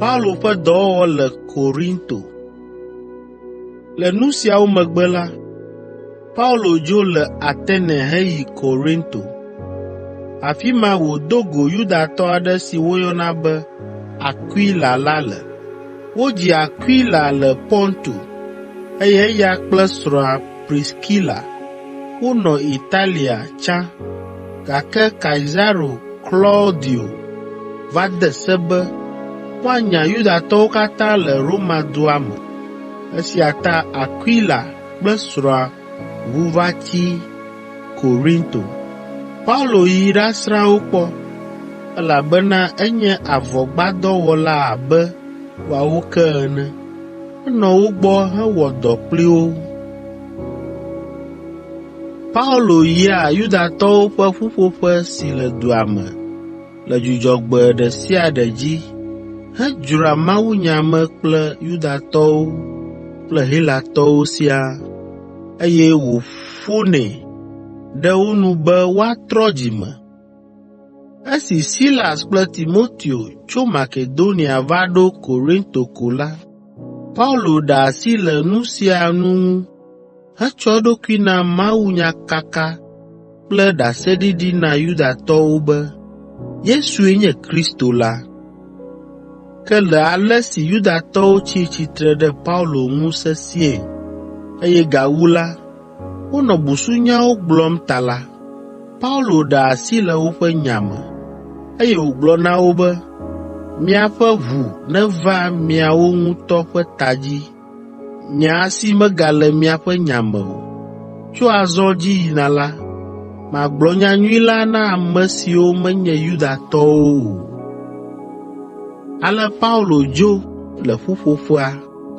Paulo ƒe dɔwɔwɔ le Korinto. Le nu siawo megbe la, Paulo dzo le Atene heyi Korinto. Afi ma wòdo go Yudatɔ aɖe si woyɔna be Akwila la le. Wodzi Akwila le Ponto, eye eya kple srɔ̃a Priskila wonɔ Italia tsã, gake Kaisaro Klaudio va de se be woanya Yudatɔwo katã le Roma dua me. Esia ta Akwila kple srɔ̃a ʋu va tsi Korinto. Paulo yi ɖasrã wo kpɔ, elabena enye avɔgbadɔwɔla abe woawo ke ene. Enɔ wo gbɔ hewɔ dɔ kpli wo. Paulo yia Yudatɔwo ƒe ƒuƒoƒe si le dua me le Dzudzɔgbe ɖe sia ɖe dzi hedzroa mawunya me kple Yudatɔwo kple Helatɔwo siaa, eye wòƒonɛ ɖe wo nu be woatrɔ dzi me. Esi Silas kple Timoteo tso Makedonia va ɖo Korinto ko la, Paulo ɖe asi le nu sia nu ŋu hetsɔ eɖokui na mawunyakaka kple ɖaseɖiɖi na Yudatɔwo be Yesue nye Kristo la. Ke le ale si Yudatɔwo tsi tsitre ɖe Paulo ŋu sesĩe, eye gawu la, wonɔ busunyawo gblɔm ta la, Paulo ɖe asi le woƒe nya me, eye wògblɔ na wo be, “Miaƒe ʋu neva miawo ŋutɔ ƒe ta dzi. Nye asi megale miaƒe nya me o. Tso azɔ dzi yina la, magblɔ nyanyui la na ame siwo menye Yudatɔwo o.” Ale Paulo dzo le ƒuƒoƒea,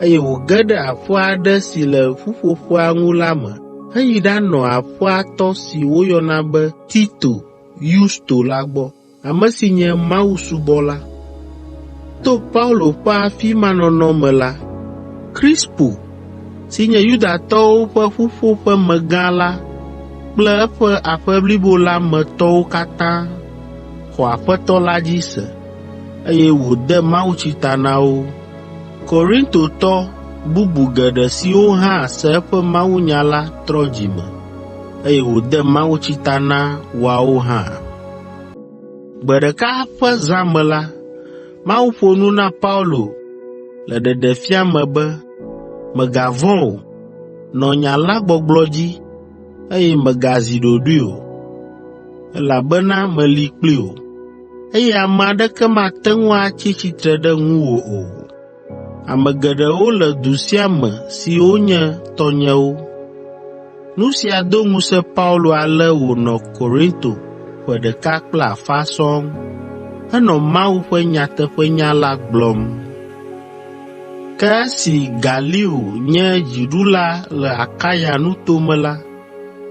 eye wòge ɖe aƒe aɖe si le ƒuƒoƒea ŋu la me heyi ɖanɔ aƒea tɔ si woyɔna be Tito Yusto la gbɔ, ame si nye mawusubɔla. To Paulo ƒe afi ma nɔnɔ me la, Krispo, si nye Yudatɔwo ƒe ƒuƒoƒemegã la kple eƒe aƒe blibo la me tɔwo katã xɔ Aƒetɔ la dzi se, eye wòde mawutsi ta na wo. Korintotɔ bubu geɖe siwo hã se eƒe mawunya la trɔ dzi me, eye wòde mawutsi ta na woawo hã. Gbe ɖeka ƒe zã me la, Mawu ƒo nu na Paulo le ɖeɖefia me be, “Mègavɔ̃ o, nɔ nya la gbɔgblɔ dzi, eye mègazi ɖoɖoe o, elabena meli kpli wò, eye ame aɖeke mate ŋu atsi tsitre ɖe ŋuwò o. Ame geɖewo le du sia me siwo nye tɔnyewo.” Nu sia do ŋusẽ Paulo ale wònɔ Korinto ƒe ɖeka kple afã sɔŋ henɔ Mawu ƒe nyateƒenya la gblɔm. Ke esi Galio nye dziɖula le Akaya nuto me la,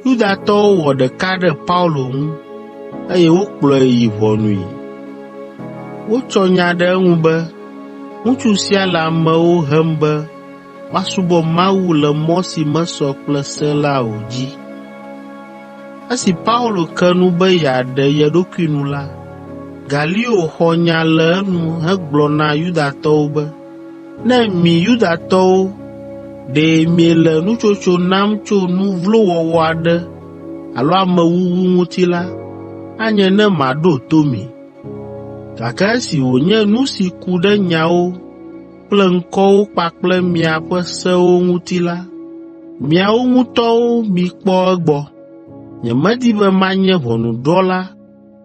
Yudatɔwo wɔ ɖeka ɖe Paulo ŋu, eye wokplɔe yi ʋɔnui. Wotsɔ nya ɖe eŋu be, “Ŋutsu sia le amewo hem be woasubɔ Mawu le mɔ si mesɔ kple se la o dzi.” Esi Paulo ke nu be yeaɖe ye ɖokui nu la, Galio xɔ nya le enu hegblɔ na Yudatɔwo be, “Ne mi Yudatɔwo ɖe miele nutsotso nam tso nu vlo wɔwɔ aɖe alo amewuwu ŋuti la, anye ne maɖo to mi. Gake esi wònye nu si ku ɖe nyawo kple ŋkɔwo kpakple miaƒe sewo ŋuti la, miawo ŋutɔwo mikpɔ egbɔ. Nyemedi be manye ʋɔnudrɔ̃la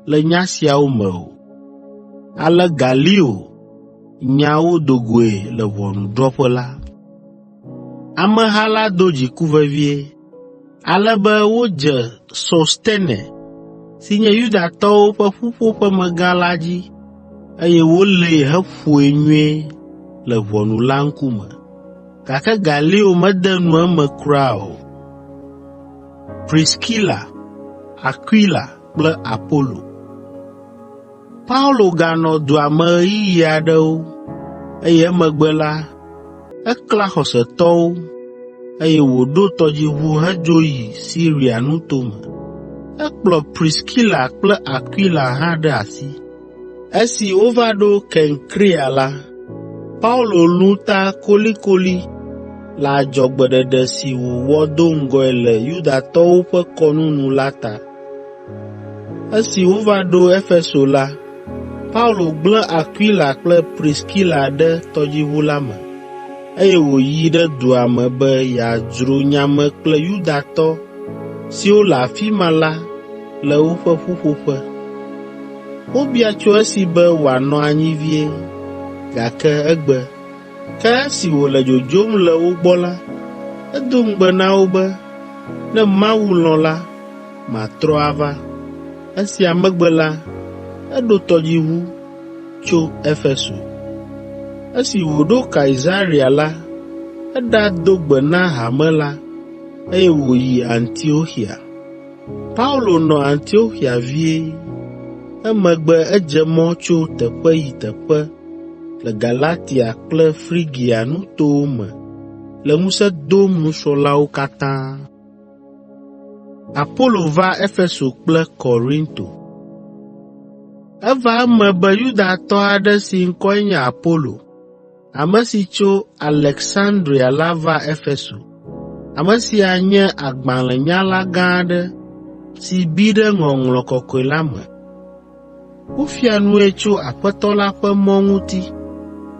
le nya siawo me o.” Ale Galio nya wo do goe le ʋɔnudrɔ̃ƒe la. Ameha la do dziku vevie, ale be wodze Sostene si nye Yudatɔwo ƒe ƒuƒoƒemegã la dzi, eye wolée heƒoe nyuie le ʋɔnu la ŋkume. Gake Galio mede nu eme kura o. Priskila, Akwila kple Apolo. Paulo ganɔ dua me ɣeyiɣi aɖewo, eye emegbe la, eklã xɔsetɔwo, eye wòɖo tɔdziʋu hedzo yi Siria nuto me. Ekplɔ Priskila kple Akwila hã ɖe asi. Esi wova ɖo Kenkrea la, Paulo lũ ta kolikoli le adzɔgbeɖeɖe si wòwɔ do ŋgɔe le Yudatɔwo ƒe kɔnu nu la ta. Esi wova ɖo Efeso la, Paulo gblẽ Akwila kple Priskila ɖe tɔdziʋu la me, eye wòyi ɖe dua me be yeadzro nya me kple Yudatɔ siwo le afi ma la le woƒe ƒuƒoƒe. Wobia tso esi be wòanɔ anyi vie, gake egbe. Ke esi wòle dzodzom le wo gbɔ la, edo ŋugbe na wo be, “Ne Mawu lɔ̃ la, matrɔ ava.” Esia megbe la, eɖo tɔdziʋu tso Efeso. Esi wòɖo Kaesarea la, eɖado gbe na hame la, eye wòyi Antioxia. Paulo nɔ Antioxia vie, emegbe edze mɔ tso teƒe yi teƒe le Galatia kple Frigia nutowo me le ŋusẽ dom nusrɔ̃lawo katã. Apolo va Efeso kple Korinto. Eva eme be Yudatɔ aɖe si ŋkɔe nye Apolo, ame si tso Aleksandria la va Efeso. Ame sia nye agbalẽnyala gã aɖe si bi ɖe Ŋɔŋlɔ Kɔkɔe la me. Wofia nue tso Aƒetɔ la ƒe mɔ ŋuti,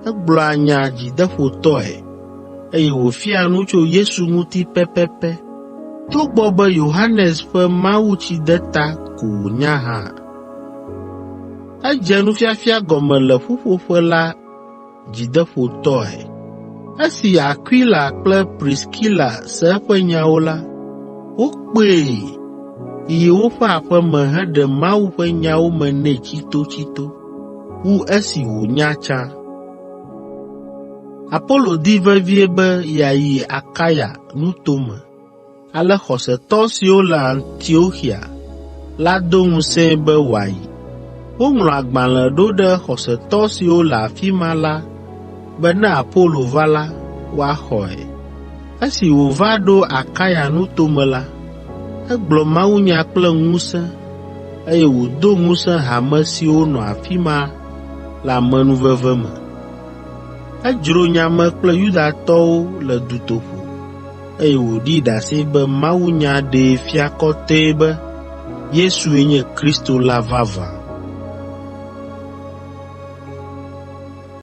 egblɔa nya dzideƒotɔe, eye wòfiaa nu tso Yesu ŋuti pɛpɛpɛ, togbɔ be Yohanes ƒe mawutsideta ko wònya hã. Edze nufiafia gɔme le ƒuƒoƒe la dzideƒotɔe. Esi Akwila kple Priskila se eƒe nyawo la, wokpee yi woƒe aƒe me heɖe Mawu ƒe nyawo me nɛ tsitotsito wu esi wònya tsã. Apolo di vevie be yeayi Akaya nuto me, ale xɔsetɔ siwo le Antioxia la do ŋusẽe be wòayi. Woŋlɔ agbalẽ ɖo ɖe xɔsetɔ siwo le afi ma la be ne Apolo va la, woaxɔe. Esi wòva ɖo Akaya nuto me la, egblɔ mawunya kple ŋusẽ, eye wòdo ŋusẽ hame siwo nɔ afi ma le amenuveve me. Edzro nya me kple Yudatɔwo le dutoƒo, eye wòɖi ɖase be mawunya ɖee fia kɔtɛe be Yesue nye Kristo la vavã.